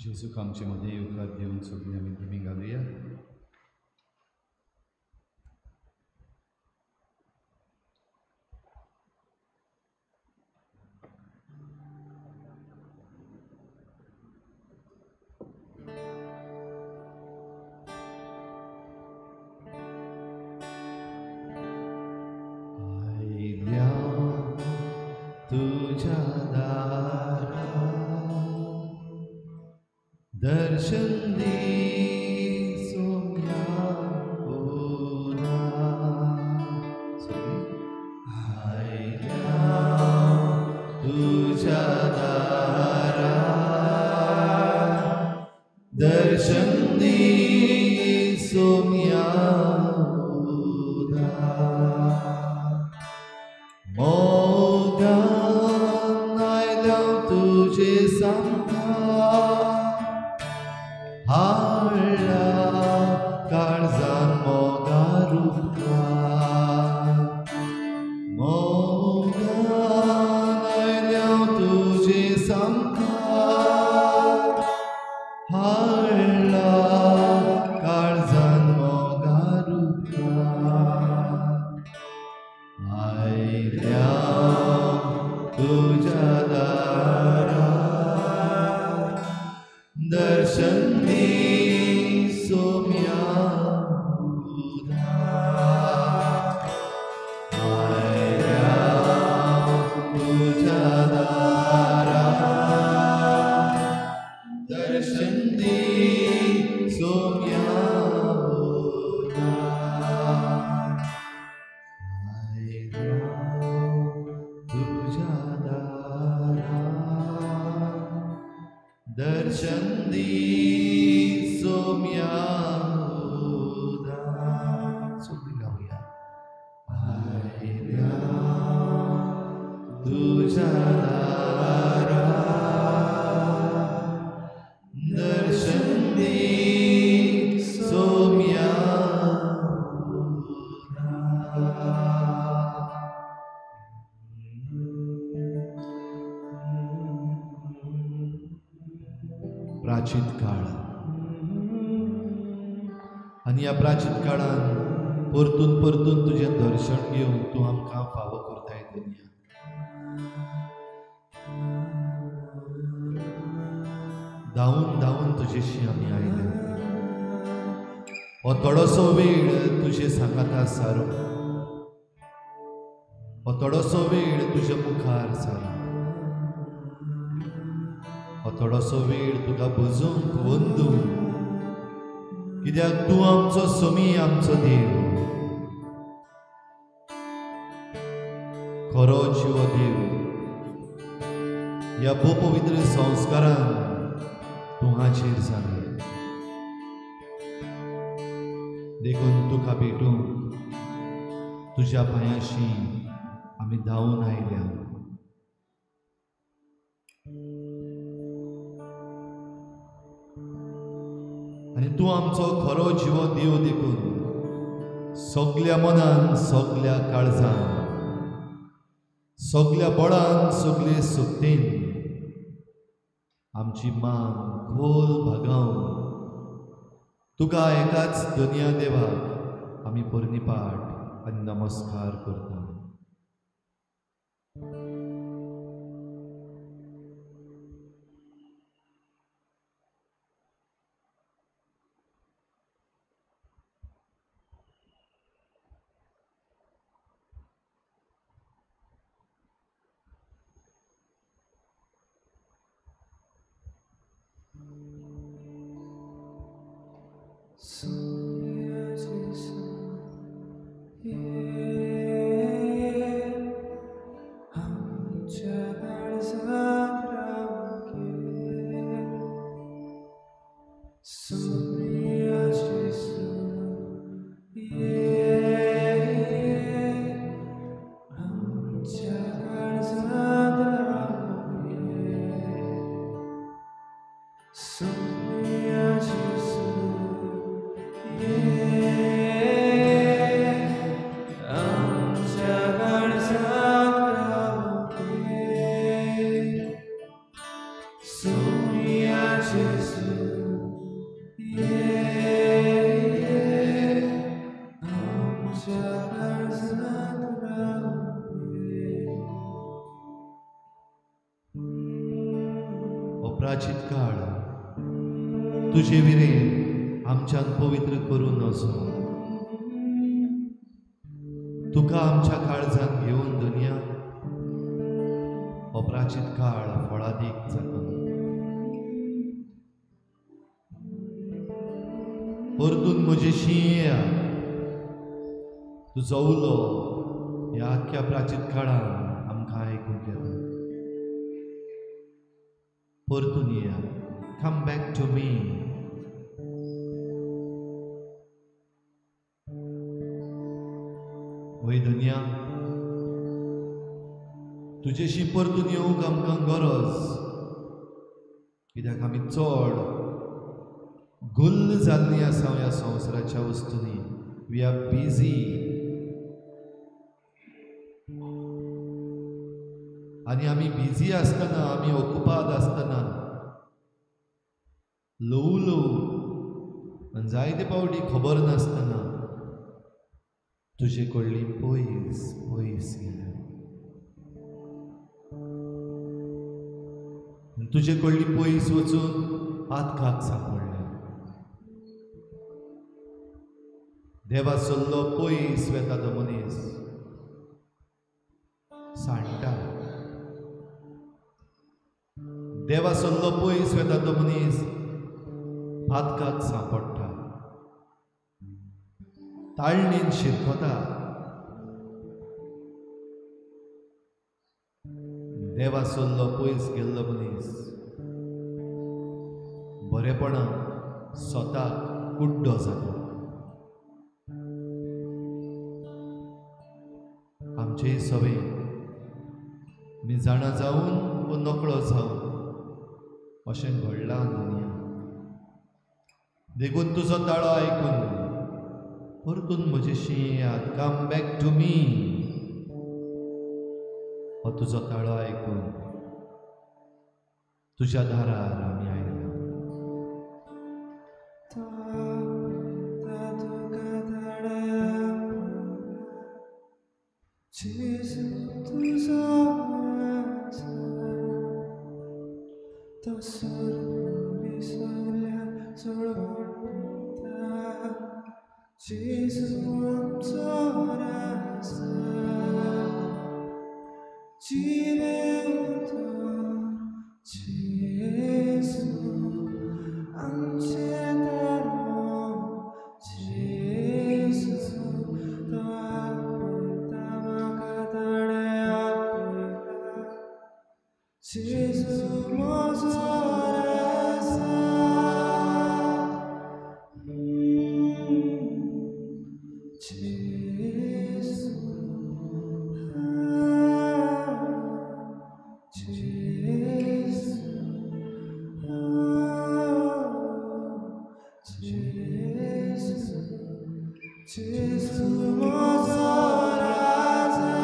जेजूक आमचे मदें येवकार दिवन सगळीं आमी दिमी घालुया. आयल्या तुज्या दारा दर्शन दी सोम्या उदा. आयल्या तुज्या दारा दर्शन दी सोम्या उदा. मोगान आयल्या तुजे सामकार हाडला काळजान मोगा रुपकार. मोगान आयल्या तुजे सामकार हाडला काळजान मोगा रुपकार. आयल्या तुज्या दारा दर्शन दी सोम्या उदा. आयल्या तुज्या दारा दर्शन दी सोम्या उदा. आयल्या तुज्या दारा दर्शन दी सोम्या उदा. सगळीं गावया. आयल्या तुज्या दारा दर्शन दी सोम्या उदा. प्राचीन काळ आनी ह्या प्राचीन काळान परतून परतून तुजें दर्शन घेवन तूं आमकां फावो करताय दुनिया. धांवून धांवून तुजेशी आमी आयले. हो थोडोसो वेळ तुजे सांगाता सारो, हो थोडोसो वेळ तुज्या मुखार सारो, हो थोडोसो वेळ तुका भजूंक वंदूंक, कित्याक तूं आमचो समी, आमचो देव, खरो जिवो देव. ह्या भोव पवित्र संस्कारान तूं हाजीर जालें देखून तुका भेटूंक तुज्या पांयांशी आमी धांवून आयल्या. आनी तूं आमचो खरो जिवो देव देखून सगल्या मनान, सगल्या काळजान, सगल्या बळान, सगले शक्तीन आमची मान खोल भागावन तुका एकाच दुनिया देवाक आमी पोरणीपाठ आनी नमस्कार करता. Sonia Jesu, आमच्या काळजांत रावूंक ये. सोनिया जेसू, आमच्या काळजांत रावूंक ये. सोनिया जेसू, आमच्या काळजांत रावुये. हो प्राचीत काळ तुजे विरेन आमच्यान पवित्र करून नजो. तुका आमच्या काळजान घेवन दुनिया हो प्राचीत काळ फळादीक जातलो. परतून म्हजेशी येया, तुजो उलो ह्या आख्ख्या प्राचीत काळान आमकां आयकूंक येता. परतून येया, कम बॅक टू मी. वय दुनिया, तुजेशी परतून येवंक आमकां गरज, कित्याक आमी चड गुल्ल जाल्लीं आसा ह्या संवसाराच्या वस्तूंनी. We are busy आनी आमी बिजी आसतना, आमी ओकुपाद आसतना ल्हवू ल्हवू आनी जायते पावटी खबर नासतना तुजे कडली पयस पयस गेल्या. तुजे कडली पयस वचून पातकाक सांपडल्या. देवा सल्लो पयस वेता तो मनीस सांडटा. देवा सल्लो पयस वेता तो मनीस पातकाक सांपडटा, ताळणेन शिरकता. देवा सल्लो पयस गेल्लो मनीस बरेपणान स्वताक कुड्डो जाता. आमचेय सवे मी जाणा जावन व नकळो जावन अशें घडलां दुनिया. देखून तुजो ताळो आयकून परतून म्हजेशी येयात, कम बॅक टू मी. हो तुजो ताळो आयकून तुज्या दारार आमी आयल्या. जेजू तुजो राजा, तो सोडून सगळ्यांक सोडवण दिता. जेजू आमचो राजा, जिवे उतर जेजू आमचें दारो. जेजू तो आपयता म्हाका ताणें आपयला. जेजू म्हजो राजा. जेजू, जेजू, जेजू, जेजू म्हजो राजा.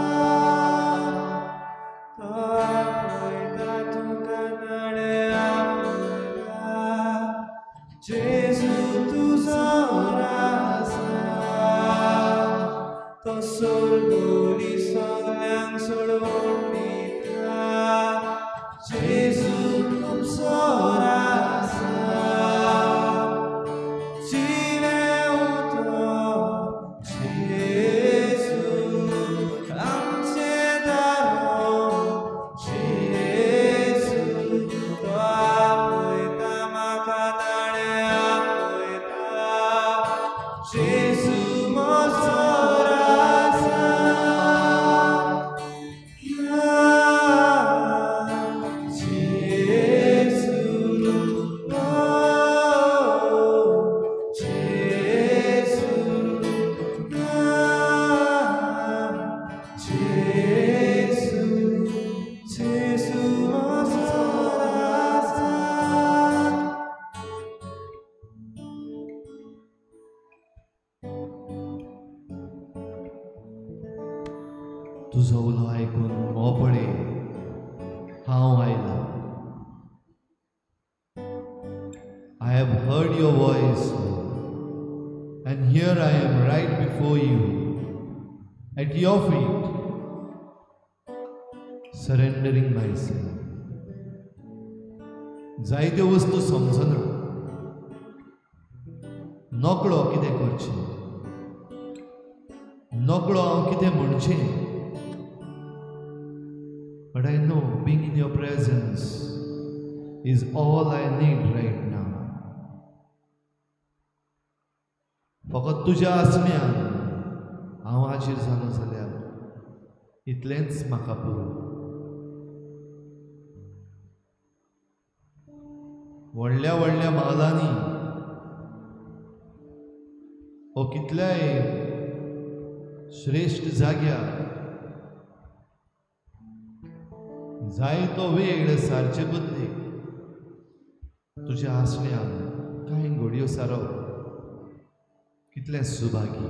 तो आपयता तुका ताणें आपयला. जेजू तुजो राजा, तो सोडून सगळ्यांक सोडवण दिता. जेजू तुमचो राजा, जिवे उतर जेजू आमचें दारो. जेजू तो आपयता म्हाका ताणें आपयला. जेजू म्हजो राजा. जेजू, जेजू, जेजू, जेजू म्हजो राजा. तुजो उलो आयकून हो पळय हांव आयलां. I have heard your voice, and here I am right before you. At your feet, surrendering myself. जायत्यो वस्तू समजना, नकळो कितें करचें, नकळो हांव कितें म्हणचें, but I know being in your presence is all I need right now. फकत तुज्या आसण्यान हांव हाजीर जालो जाल्यार इतलेंच म्हाका पुरो. व्हडल्या व्हडल्या म्हालांनी ओ कितल्याय श्रेश्ठ जाग्यार जायतो वेळ सारचे बदलेक तुज्या आसण्यान कांय घडयो सारप कितलें सुभागी.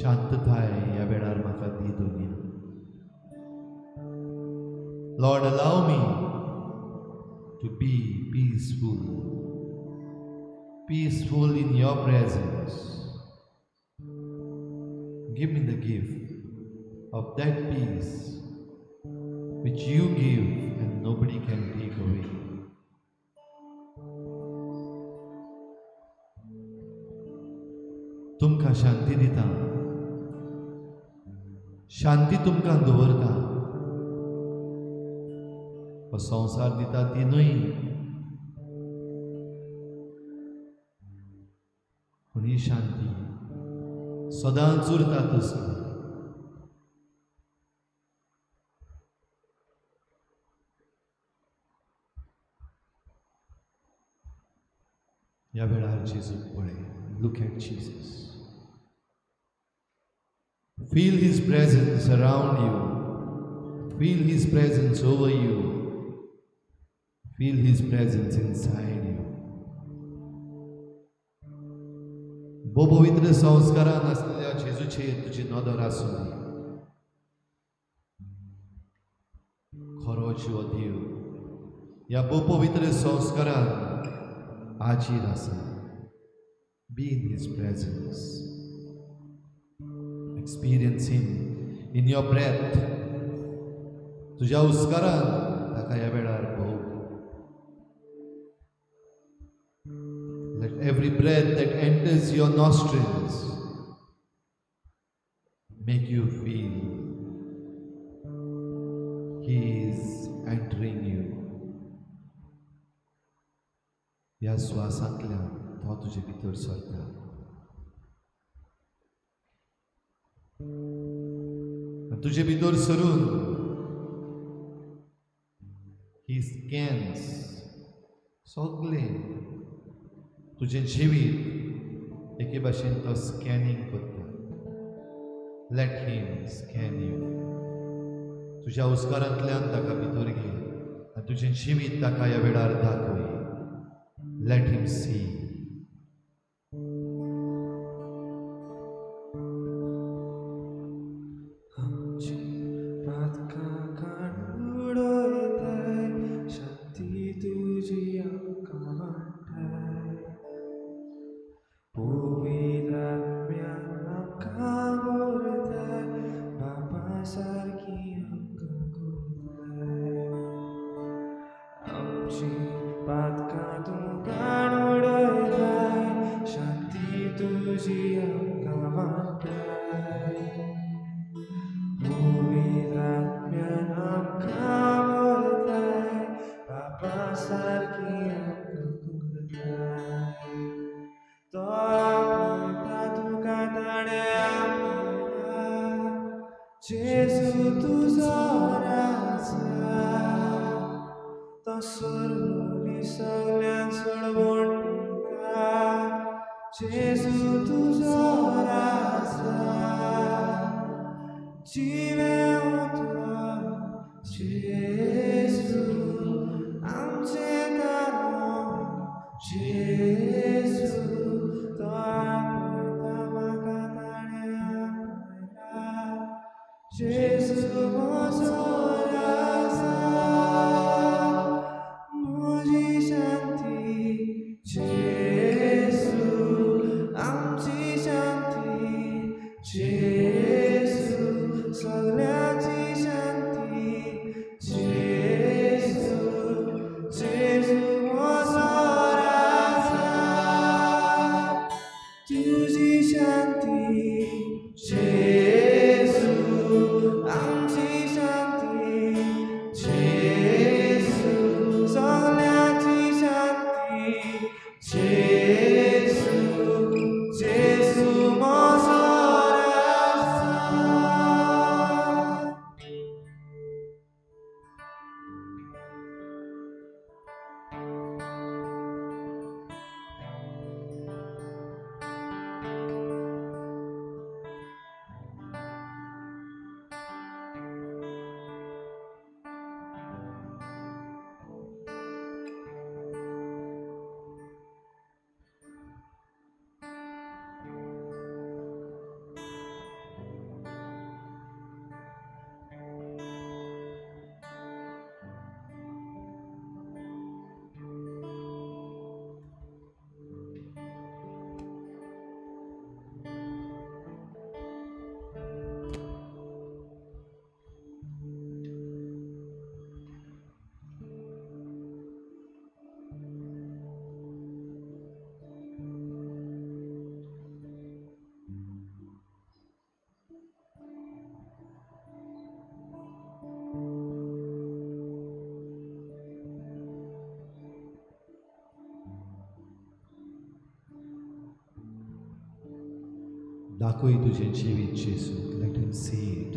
शांतताय ह्या वेळार म्हाका दी दुनिया. Lord, allow me to be peaceful, peaceful in your presence. Give me the gift of that peace which you give and nobody can take away. तुमकां शांती दिता, शांती तुमकां दवरता. हो संवसार दिता ती न्हय, पूण ही शांती सदांच उरता तसली. ह्या वेळार जेजूक पळय. Look at Jesus. Feel his presence around you. Feel his presence over you. Feel his presence inside you. भोव पवित्र संस्कारान आसलेल्या जेजूचेर तुजी नदर आसूं दी. खरो जिवो देव ह्या भोव पवित्र संस्कारान हाजीर आसा. Be in his presence. Experience him in your breath. तुज्या उस्कारान ताका ह्या वेळार भोग. Let every breath that enters your nostrils make you feel he is entering you. ह्या श्वासांतल्यान तो तुजे भितर सरता. तुजे भितर सरून he scans सगळें तुजें जिवीत एके भाशेन तो स्कॅनिंग करता. Let him scan you. तुज्या उस्कारांतल्यान ताका भितर घे आनी तुजें जिवीत ताका ह्या वेळार दाखय. Let him see. Gesù, दाखय तुजें जिवीत जेजूक. Let him see it.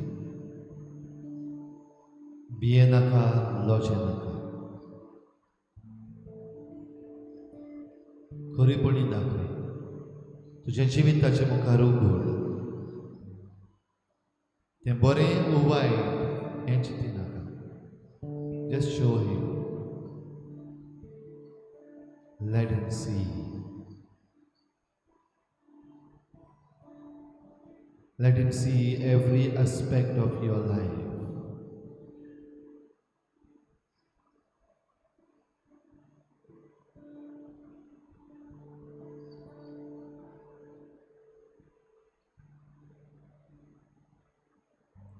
भिये नाका, लजें नाका, खरेपणी दाखय तुजें जिवीत ताचे मुखार उगड. तें बरें वो वायट हें चिंती नाका. Just show him. Let him see. Let him see every aspect of your life.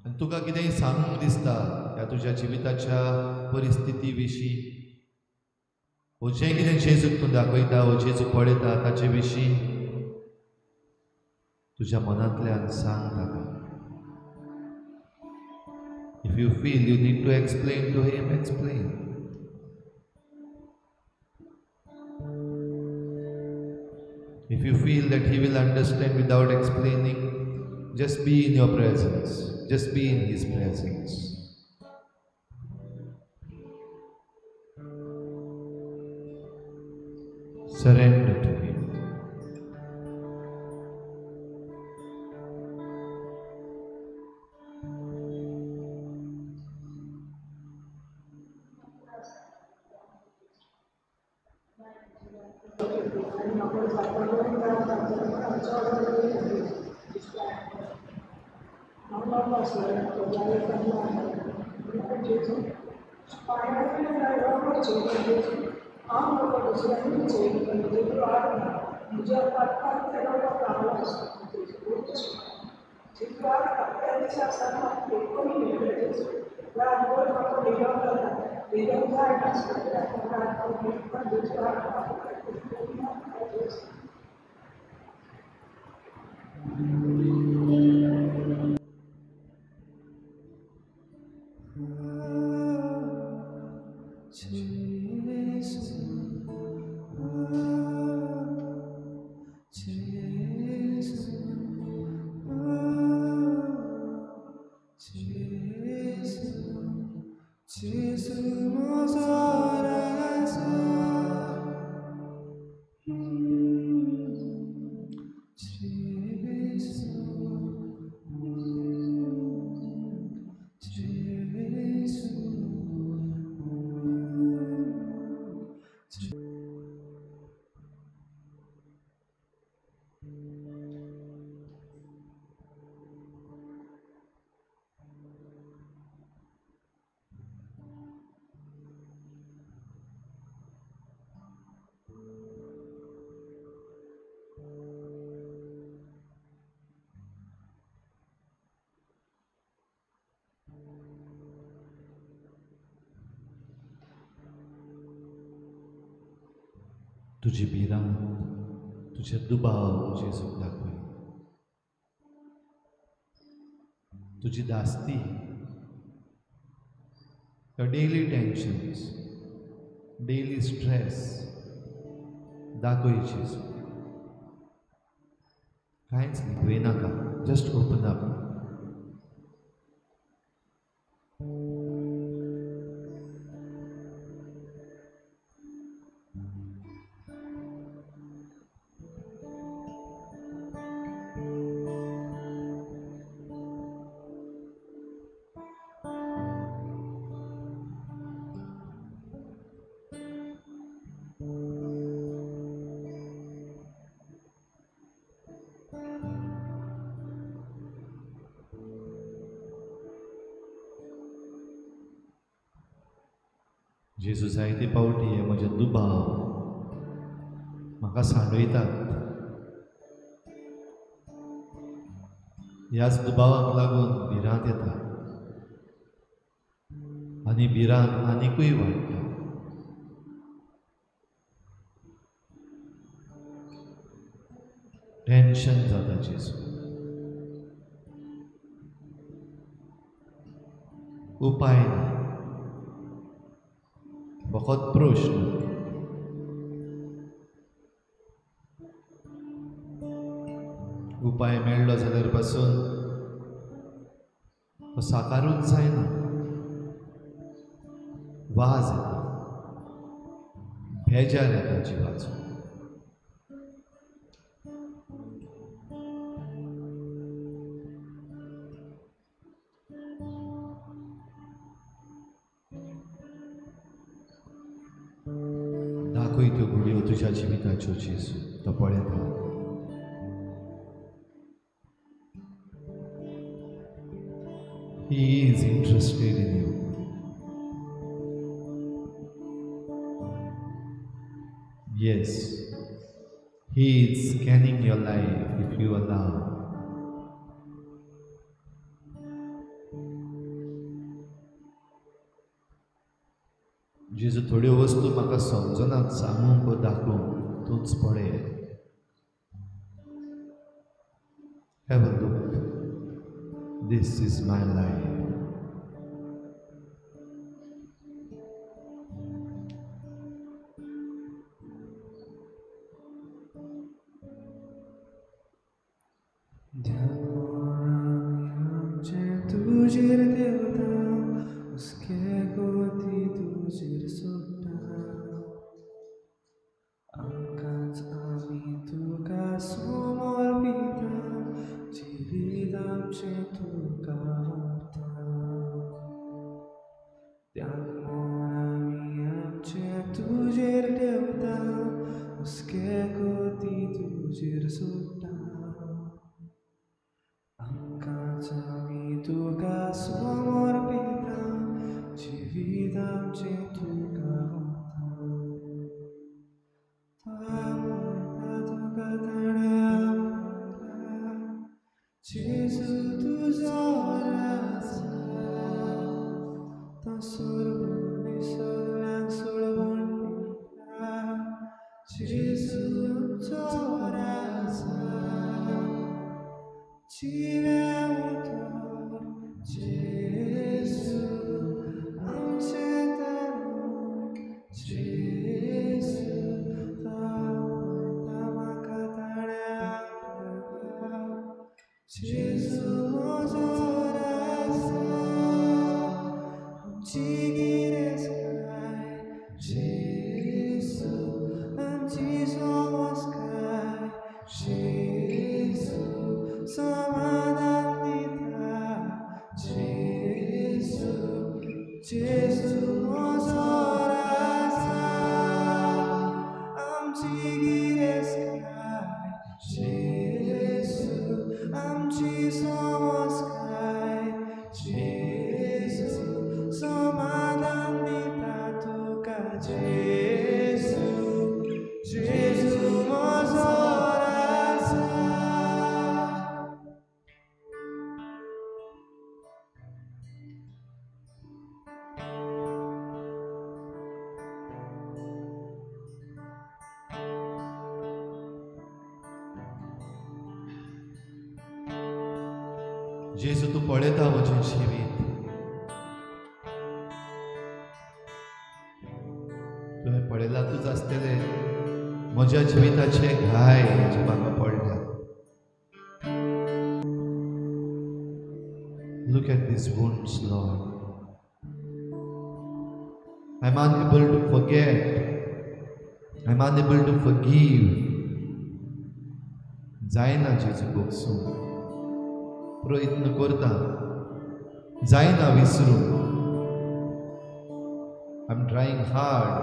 आनी तुका कितेंय सांगूंक दिसता ह्या तुज्या जिविताच्या परिस्थिती विशीं, वो जें कितें जेजूक तूं दाखयता, वो जेजू पळयता ताचे विशीं तुज्या मनांतल्यान सांग ताका. If you feel you need to explain to him, explain. If you feel that he will understand without explaining, just be in your presence. Just be in his presence. Surrender to him. तुजी भिरांत, तुजे दुबाव जेजूक दाखय, तुजी दास्ती, your daily tensions, daily stress दाखय जेजूक. कांयच लिपय नाका, just open up. जेजू जायते पावटी हे म्हजे दुबाव म्हाका सांडयतात. ह्याच दुबावाक लागून भिरांत येता आनी भिरांत आनिकूय वाडटा. टेन्शन जाता जेजू. उपाय ना, फकत प्रश्न. उपाय मेळ्ळो जाल्यार पासून तो साकारूच जायना, वाज येता, बेजार येता जिवाचो. दाखय त्यो घडयो तुज्या जिविताच्यो जेजू, तो पळयता. He is interested in you. Yes, He is scanning your life if you allow. जेजू थोड्यो वस्तू म्हाका समजनात, सांगूंक वो दाखोवंक, तूंच पळय. Have a look. This is my life. तुझेर देवता उसके गोती तुझेर सोडटा, आमकांच आमी तुका समर्पिता, जिवीत आमचें तुका वता. ध्यान मन आमी आमचें तुजेर देवता, उसके गोती तुझेर सोडटा, आमकांच आमी तुका समर्पिता, जिवीत आमचें तुका वता. तुका ताणें आपयला, जेजू तुजो राजा, तो सोडून सगळ्यांक सोडवण दिता, जेजू आमचो राजा. जिवे उतर जेजू आमचें तारण, जेजू तो पळयता म्हाका ताणें आपयला, जेजू म्हजो राजा. आमची गिरेस्तकाय जेजू, आमची समजकाय जेजू, समाधान दिता जेजू, जेजू म्हजो राजा. आमची गिरेस्तकाय जेजू, आमची समजकाय जेजू, समाधान दिता तुका जेजू, जेजू म्हजो राजा. जेजू तूं पळयता म्हजें जिवीत, तुवें पळयलातूच आसतलें म्हज्या जिविताचे घाय जे म्हाका पडल्यात. Look at these wounds, Lord. I'm unable to forget. I'm unable to forgive. जायना जेजू भोगसूंक, प्रयत्न करता, जायना विसरूंक. I'm trying hard.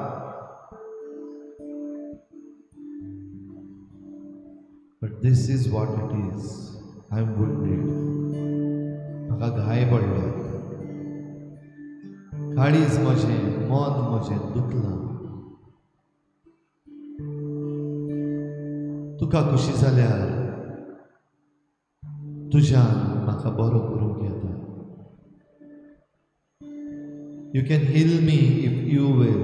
But this is what it is. I'm wounded. म्हाका घाय पडल्यात, काळीज म्हजें, मन म्हजें दुखलां. तुका खुशी जाल्यार तुज्यान म्हाका बरो करूंक येता. You can heal me if you will.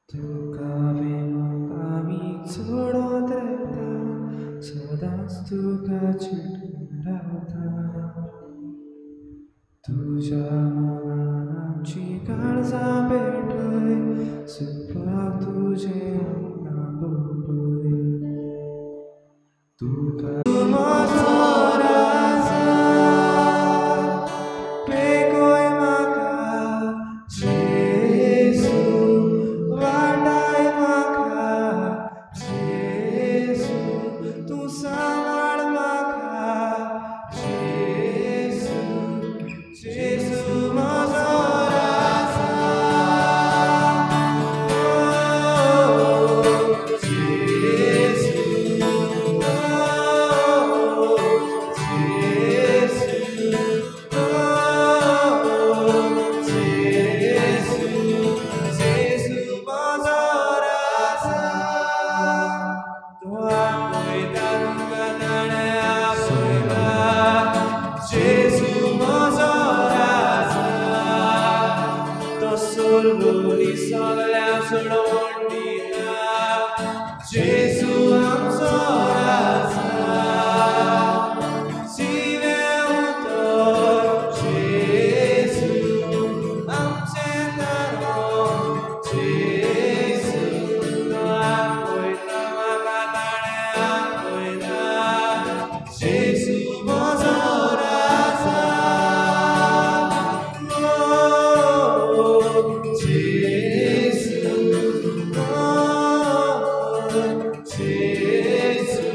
तुका विमूक आमी चडोत रेता, सदांच तुका चिटून रावता. तुज्या मोगान आमची काळजां पेटय, सुखपाक तुजें आमकां बोलय. तुका म्हजो राजा, पेकोय म्हाका जेजू, वाटाय म्हाका जेजू, तूं सांबाळ म्हाका जेजू, जेजू म्हजो राजा. जेजू, जेजू, जेजू म्हजो राजा. तूं आपयता तुका ताणें आपयला, जेजू म्हजो राजा. तो सोलबोली सगळ्यांक सोडोवन दिता, जेजू आमचो राजा. जिवें उतर जेजू, आमचें तारो जेजू. तो आपयता म्हाका ताणें आपयला, जेजू म्हजो राजा. ओ जेजू, ओ जेजू,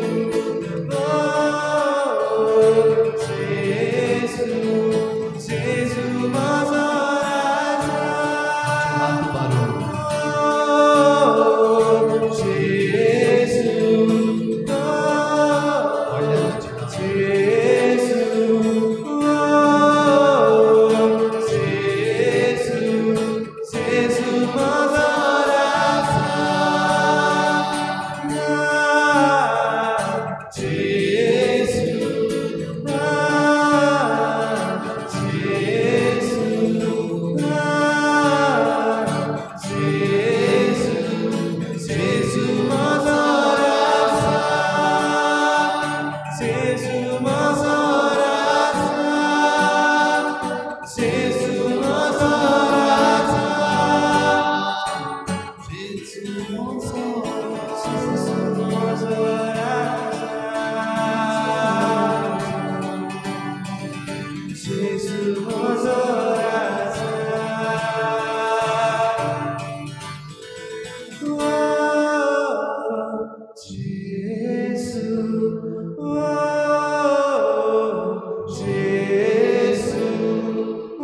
ओ जेजू, जेजू म्हजो राजा. हात उबारून ओ जेजू, ओ व्हडल्या तुज्या नांवान. जेजू, ओ जेजू, जेजू म्हजो राजा. जेजू, जेजू, जेजू, जेजू म्हजो राजा. जेजू म्हजो राजा. जेजू म्हजो राजा. जेजू म्हजो जेजू म्हजो राजा. जेजू म्हजो राजा. ओ जेजू, ओ जेजू, ओ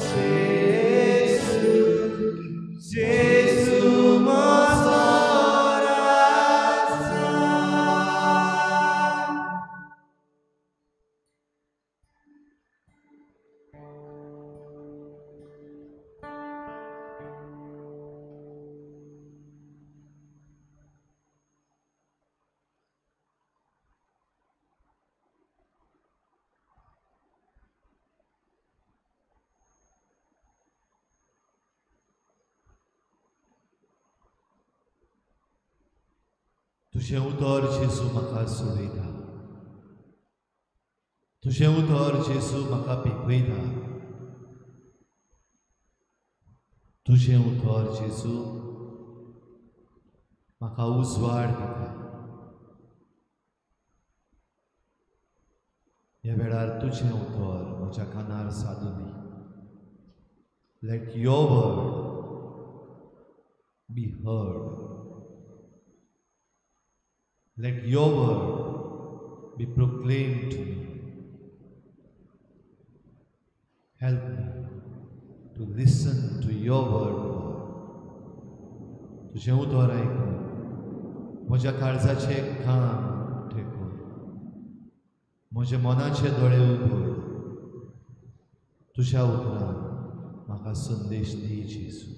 जेजू, जेजू म्हजो राजा. तुजें उतर जेजू म्हाका सोडयता, तुजें उतर जेजू म्हाका पिकयता, तुजें उतर जेजू म्हाका उजवाड दिता. ह्या वेळार तुजें उतर म्हज्या कानार सादूं दी. Let your word be heard. Let your word be proclaimed to me. Help me to listen to your word, Lord. तुजें उतर आयकून म्हज्या काळजाचे कान उक्ते कर, म्हज्या मनाचे दोळे उगड. तुज्या उतरान म्हाका संदेश दी जेजू.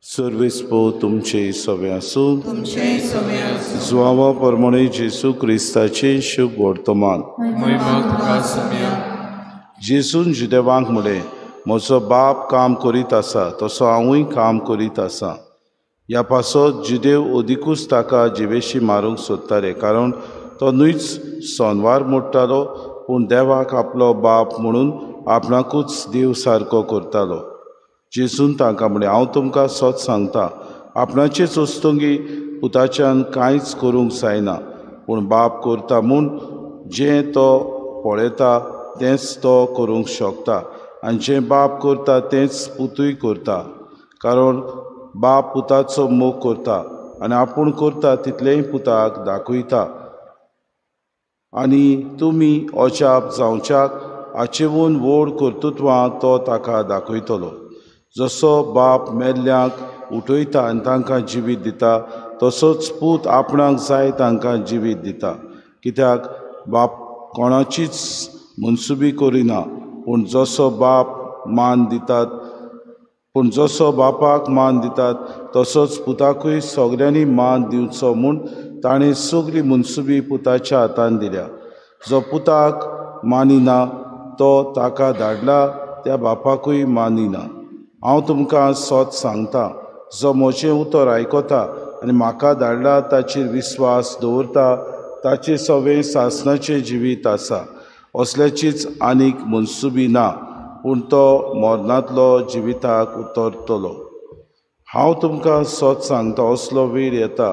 सर्वेस्पो तुमचे सवे आसूं. जुआवा परमणे जेजू क्रिस्ताचे शुभ वर्तमान. जेजून जुदेवांक म्हळें, म्हजो बाप काम करीत आसा तसो हांवूय काम करीत आसा. ह्या पासत जुदेव अदिकूच ताका जिवेशी मारूंक सोदताले, कारण तो न्हूच सोनवार मोडटालो, पूण देवाक आपलो बाप म्हणून आपणाकूच देव सारको करतालो. जेजून तांकां म्हणलें, हांव तुमकां सत सांगता, आपणाचेच वस्तुंगी पुताच्यान कांयच करूंक जायना, पूण बाप करता म्हूण जें तो पळयता तेंच तो करूंक शकता, आनी जें बाप करता तेंच पुतूय करता. कारण बाप पुताचो मोग करता आनी आपूण करता तितलेंय पुताक दाखयता. आनी तुमी अजाप जावच्याक हाचेवून व्हड कर्तृत्वां तो ताका दाखयतलो. जसो बाप मेल्ल्यांक उठयता आनी तांकां जिवीत दिता, तसोच पूत आपणाक जाय तांकां जिवीत दिता. कित्याक बाप कोणाचीच मनसुबी करिना, पूण जसो बाप मान दितात पूण जसो बापाक मान दितात तसोच पुताकूय सगल्यांनी मान दिवचो म्हूण ताणें सगली मनसुबी पुताच्या हातान दिल्या. जो पुताक मानिना तो ताका धाडला त्या बापाकूय मानिना. हांव तुमकां सत सांगता, जो म्हजें उतर आयकता आनी म्हाका धाडला ताचेर विस्वास दवरता ताचें सगळें सासणाचें जिवीत आसा. असल्याचीच आनीक मनसुबी ना, पूण तो मरणांतलो जिविताक उतरतलो. हांव तुमकां सत सांगता, असलो वेळ येता,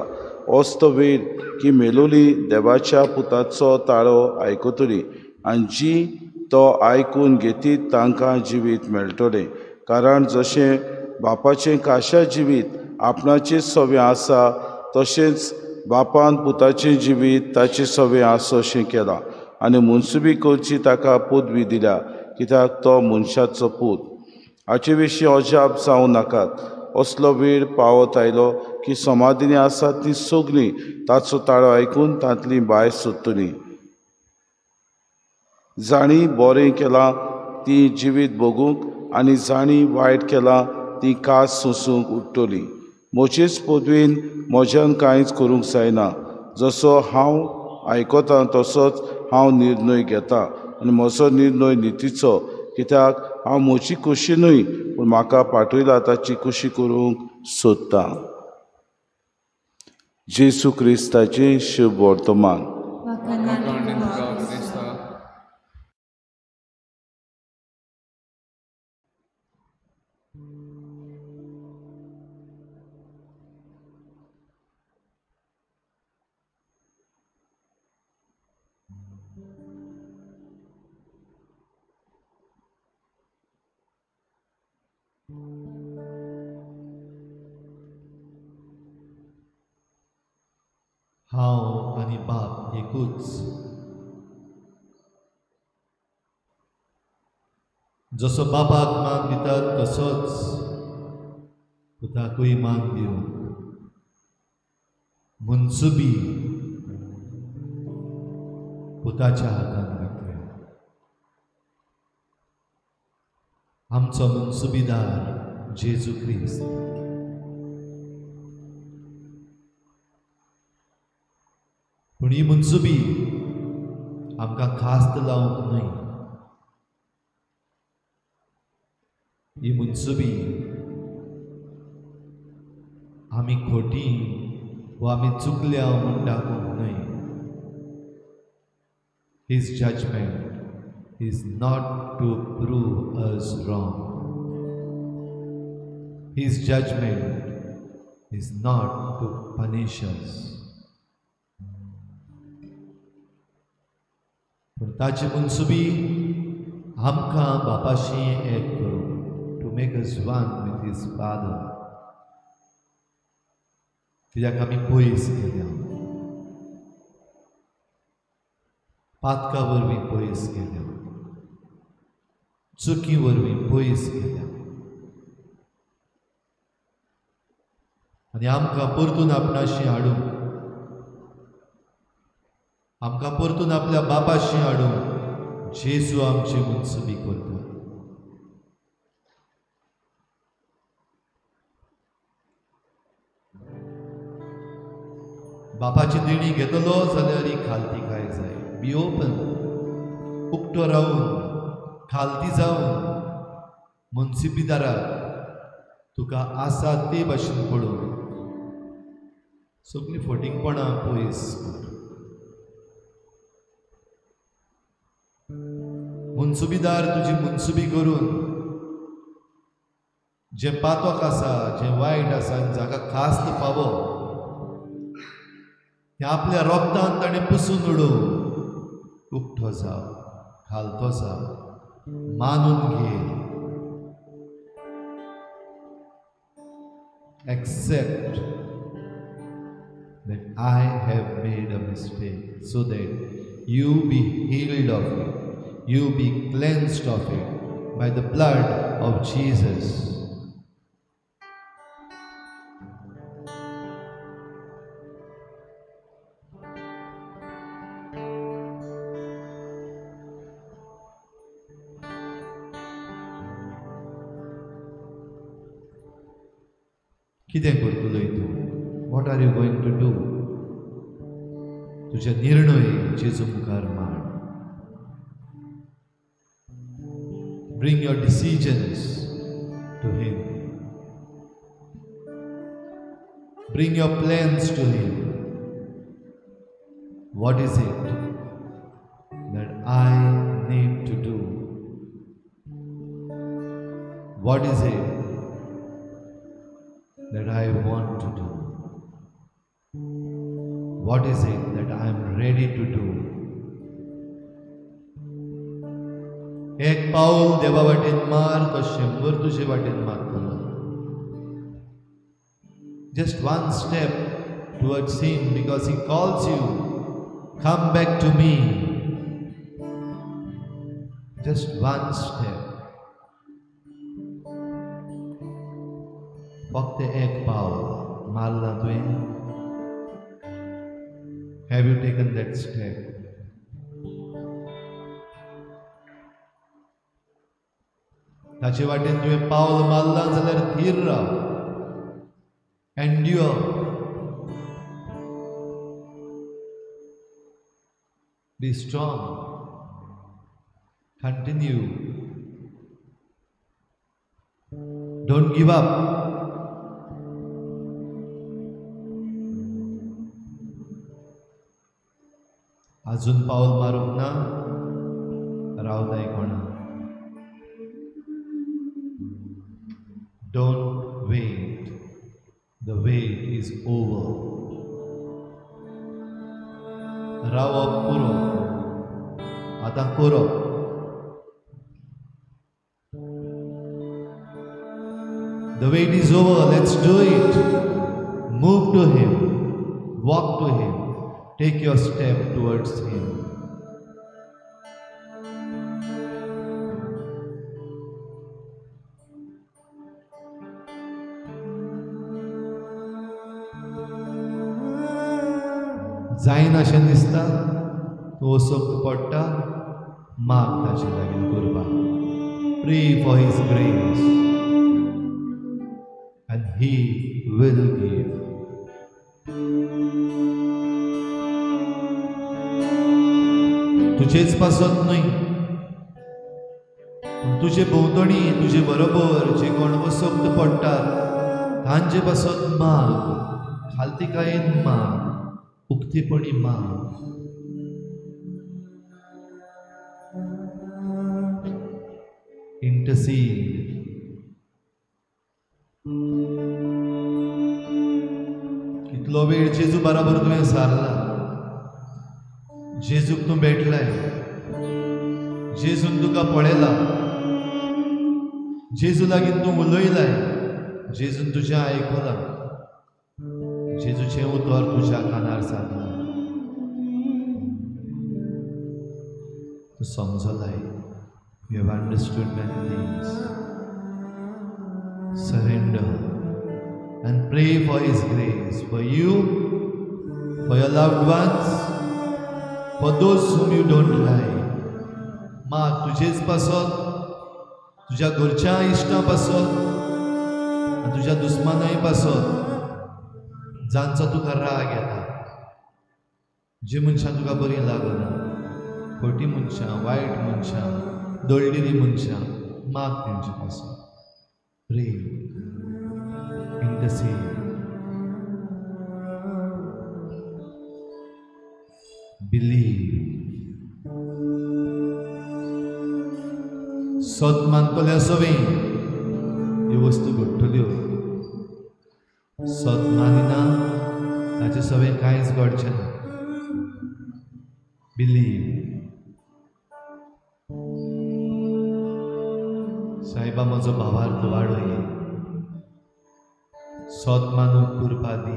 असलो वेळ की मेलोली देवाच्या पुताचो ताळो आयकतली आनी जी तो आयकून घेतीत तांकां जिवीत मेळटलें. कारण जशें बापाचें काशा जिवीत आपणाचें सवें आसा, तशेंच बापान पुताचें जिवीत ताचें सवें आसा अशें केलां. आनी मनसुबी करची ताका पदवी दिल्या, कित्याक तो मनशाचो पूत. हाचे विशीं अजाप जावं नाकात. असलो वेळ पावत आयलो की समाधीनी आसात ती सगळीं ताचो ताळो आयकून तांतली भायर सोदतली. जांणी बरें केलां ती जिवीत भोगूंक आनी जांणी वायट केलां ती कास सोंसूंक उठ्ठली. म्हजेच पदवीन म्हज्यान कांयच करूंक जायना. जसो हांव आयकतां तसोच हांव निर्णय घेता आनी म्हजो निर्णय नितीचो, कित्याक हांव म्हजी खुशी न्हय पूण म्हाका पाठयला ताची खुशी करूंक सोदतां. जेजू क्रिस्ताचें शुभ वर्तमान. हांव आनी बाप एकूच. जसो बापाक मान दितात तसोच पुताकूय मान दिवंक मनसुबी पुताच्या हातान घातल्या. आमचो मनसुबीदार जेजू क्रिस्त. पूण ही मनसुबी आमकां खास्त लावंक न्हय, ही मनसुबी आमी खोटी वा आमी चुकल्या म्हूण दाखोवंक न्हय. His judgment is not to prove us wrong. His judgment is not to punish us. पूण ताची मनसुबी आमकां बापाशी एक करूं, to make us one with his father. कित्याक आमी पयस गेल्या, पातका वरवीं पयस गेल्या, चुकी वरवीं पयस गेल्या आनी आमकां परतून आपणाशी हाडूंक, आमकां परतून आपल्या बापाशी हाडूंक जेजू आमची मनसुबी करता. बापाची देणी घेतलो जाल्यार ही खालती काय जाय. बी ओपन, उक्तो रावून खालती जावन मनसुबीदाराक तुका आसा ते भाशेन पळोवन सगळीं फटींगपणां पयस कर. मनसुबीदार तुजी मनसुबी करून जें पातक आसा, जें वायट आसा आनी जाका खास्त फावो तें आपल्या रोगतान ताणें पुसून उडोवन उकतो जाव, घालतो जाव, मानून घे. Accept that I have made a mistake so that you be healed of it, you be cleansed of it by the blood of Jesus. कितें करतलोय तूं? What are you going to do? तुजे निर्णय जेजू मुखार मांड. Bring your decisions to him. Bring your plans to him. What is it that I need to do? What is it that I want to do? What is it that I am ready to do? एक पावल देवा वाटेन मार, तो 100 तुजे वाटेन मारतलो. Just one step towards him, because he calls you, come back to me. Just one step. फक्त एक पावल मारला तुवें. Have you taken that step? ताचे वाटेन तुवें पावल मारलां जाल्यार धीर राव, endure, be strong, continue, don't give up. अजून पावल मारूंक ना, रावताय कोणा. Don't wait. The wait is over. रावप पुरो, आतां करप. The wait is over. Let's do it. Move to him. Walk to him. Take your step towards him. जायना अशें दिसता, तूं वचूंक पडटा, माग ताचे लागीं करपाक. Pray for his grace and he will give. तुजेच पासत न्हय, पूण तुजे भोंवतणी तुजे बरोबर जे कोण वसक्त पडटात तांचे पासत माग, खालतीकायेन माग, उक्तेपणी माग. इंटरसीड. कितलो वेळ जेजू बराबर तुवें सारला, जेजूक तूं भेटलाय, जेजून तुका पळयला, जेजू लागीं तूं उलयलाय, जेजून तुजें आयकलां, जेजूचें उतर तुज्या कानार सारलां, तूं समजलाय. You have understood many things. Surrender and pray for his grace, for you, for your loved ones, for those whom you don't like. माग तुजेच पासत, तुज्या घरच्या इश्टां पासत आनी तुज्या दुस्मानाय पासत जांचो तुका राग येता, जी मनशां तुका बरीं लागना, खोटी मनशां, वायट मनशां, दळडिरी मनशां, माग तेंचे पासत. Pray, intercede. Believe. सत मानतल्या सवे ह्यो वस्तू घडटल्यो. सत मानिना ताचे सवे कांयच घडचें ना. बिलीव. सायबा म्हजो भावार्थ वाडय, सत मानूंक कृपा दी.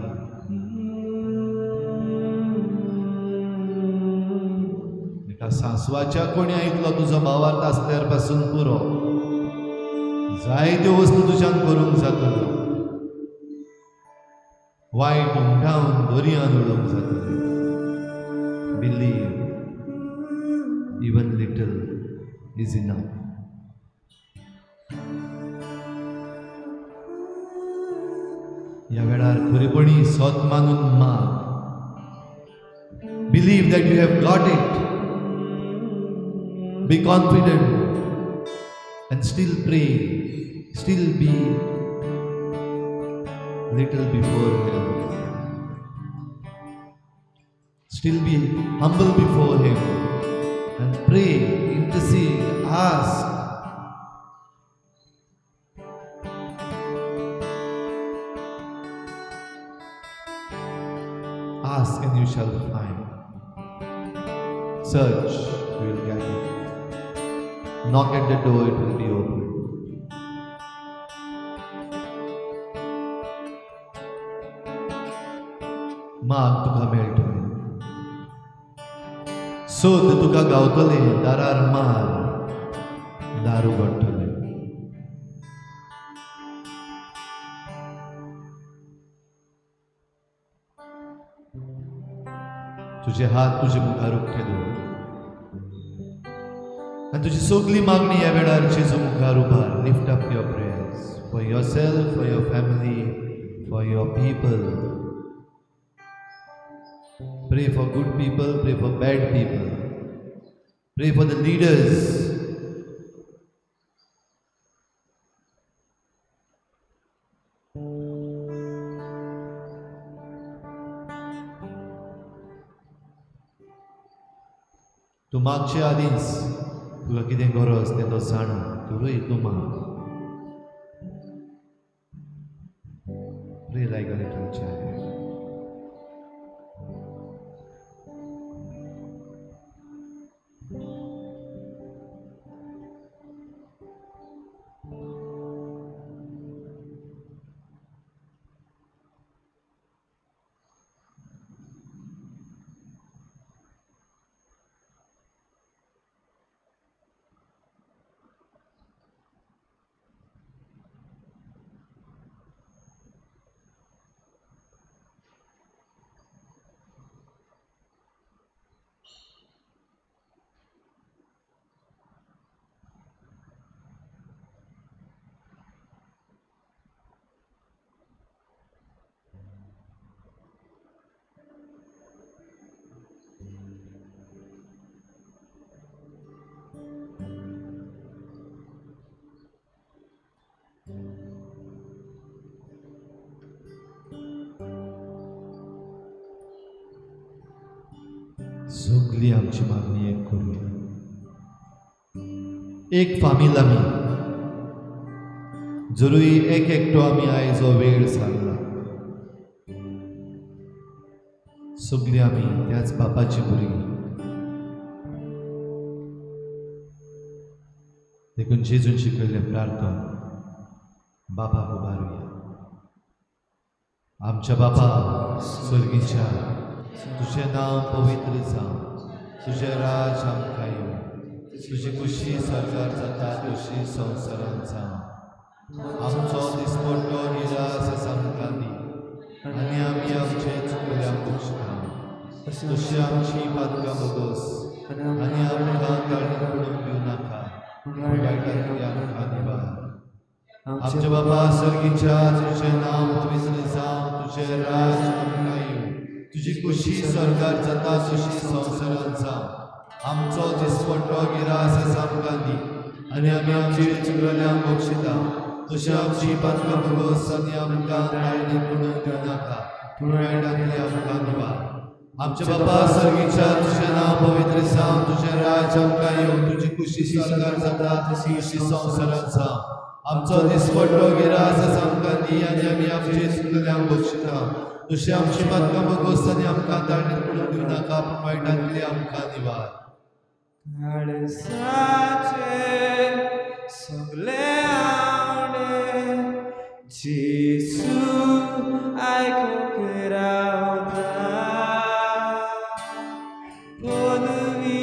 एका सांसवाच्या कोण्या इतलो तुजो भावार्थ आसल्यार पासून पुरो. जायत्यो वस्तू तुज्यान करूंक जातल्यो, वायट उमटावन दर्यान उडोवंक जातल्यो. Believe. Even little is enough. ह्या वेळार खरेपणी सत मानून माग. Believe that you have got it. Be confident and still pray, still be little before Him, still be humble before Him and pray, intercede, ask. Ask and you shall find. Search, you will get it. Knock at the door, it will be opened. माग तुका मेळटलें, सोद तुका गावतलें, दारार मार, दार उगडटलें. तुजे हात तुजे मुखार उक्ते दवर आनी तुजी सगली मागणी ह्या वेळार जेजू मुखार उबार. Lift up your prayers for yourself, for your family, for your people. Pray for good people, pray for bad people, pray for the leaders. तूं मागचे आदींच तुका कितें गरज तें तो जाणा, तूं तूं माग. Pray like a little child. सगली आमची मागणी एक करूया. एक फामील आमी जरूय एक एकटो आमी आयज हो वेळ सारला, सगली आमी त्याच बापाची भुरगीं. देखून जेजून शिकयल्लें प्रार्थना बापाक उबारुया. आमच्या बापा स्वर्गीच्या, तुझें नांव पवित्र जावं, तुझें राज आमकां येवं, तुजी खुशी सरकार जाता तशी संवसारांत जावं. आमचो दिसपट्टो निरास आमकां दी आनी आमी आमचे चुकल्यांक बक्षता तशी आमची पातकां भोगोस आनी आमकां काडून पडूंक दिवं नाका, वायटांतली आमकां निवार. आमच्या बाबा सर्गीच्या, तुझें नांव पवित्र जावं, तुझें राज आमकां येवं, तुजी खुशी सरकार जाता तशी संवसारांत जावं. आमचो दिसपट्टो गिरास आमकां दी आनी आमी आमची चुकल्यांक बक्षिता तशी आमची पातकां भोगोस आनी आमकां ताळणी पडूंक दिवं नाका, वायटांतली आमकां निवार. आमच्या बापा सर्गीच्या तुझें नांव पवित्र जावं, तुजें राज्य आमकां येवं, तुजी कुशी स्वर्गार जाता तशी संवसारांत जावं. आमचो दिसपट्टो गिरास आमकां दी आनी आमी आमचे चुकल्यांक बक्षिता, तशें आमची पातकां भोगोस आनी आमकां ताणें पडून दिवं नाका, पूण वायटांतली आमकां निवार. सगळे आवडे जेसू आयकूंक रावता, पदवी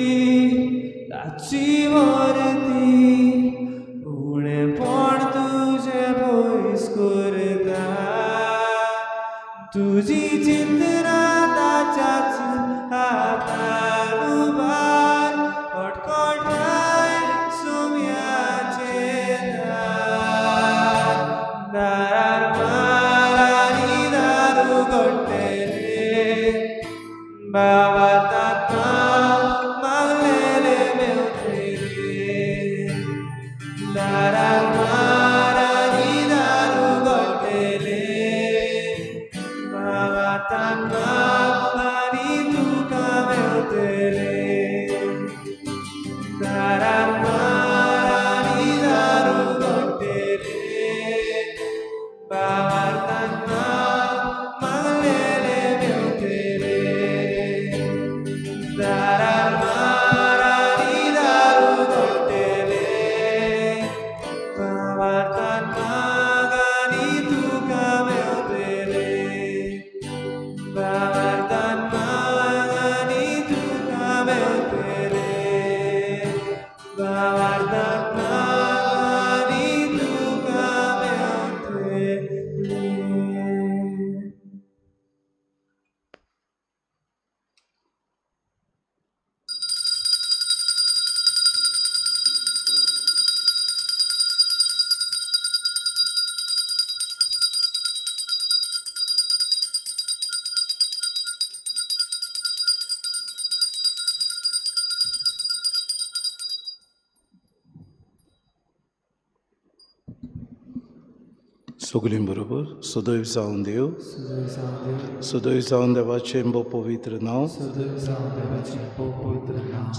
ताची वरती उणेपण तुजें पयस करता, तुजी चिंतना ताच्याच हातान उबार, खटखटाय सोम्याचें दार, दारार मार आनी दार उगडटलें, बाबा ताका मागलेलें मेवतलें, दारार मार आनी दार उगडटलें, बाबा ताका आनी तुका मेवतलें, दारार मार आनी दार उगडटलें, बाबा ताका मागलेलें मेवतलें, दारार मार आनी दार उगडटलें, बाबा ताका आनी तुका मेवतलें, बाबा ताका आनी तुका मेवतलें, बाबा ताका आनी तुका मेवतलें. सगळीं बरोबर सदैव जावन देव, सदैव जावन देवाचें भोव पवित्र नांव,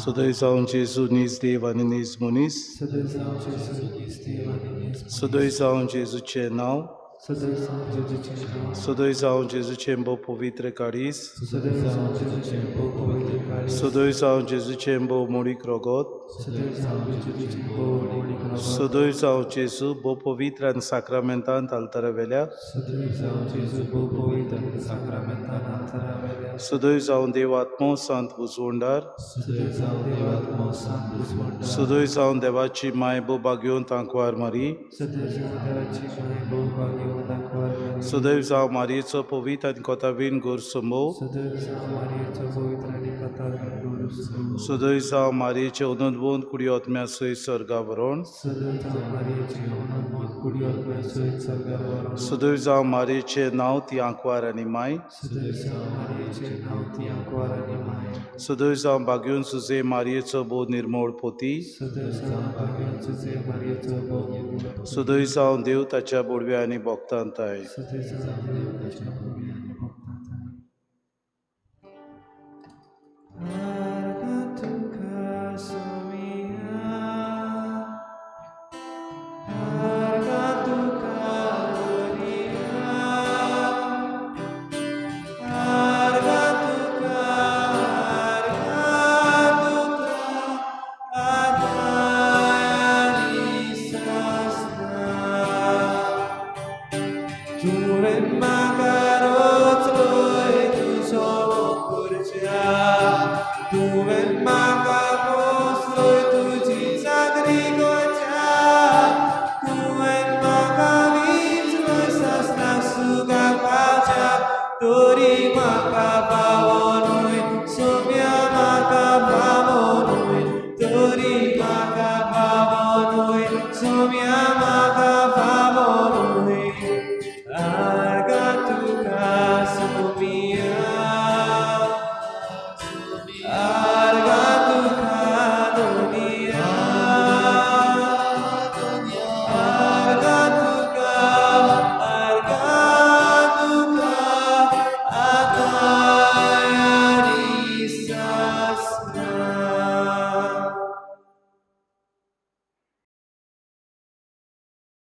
सदैव जावन जेजू नीज देव आनी नीज मनीस, सदैव जावन जेजूचें नांव, सदैव जावन जेजूचें भोव पवित्र काळीज, सदैव जावन जेजूचें भोव मोडीक रगत, सदैव जावं जेजू भोव पवित्र आनी साक्रामेंतान आल्तारा वेल्या, सदैव जावं देव आत्मो सांत उजवंडार, सदैव जावं देवाची माय भोव भाग्यवंत आंकवार मारी, सदैव जावं मारयेचो पवित्र आनी कोतावीन गोरसंभव, सदैव जावं मारयेचे अनंतवंत कुडी आत्म्या सयत सर्गा व्हरोन, सदैव जावं मारयेचें नांव ती आंकवार आनी माय, सदैव जावं भाग्योन सुजे मारयेचो भोव निर्मोळ पोती, सदैव जावं देव ताच्या बोडव्या आनी भक्तांताय. Tori maka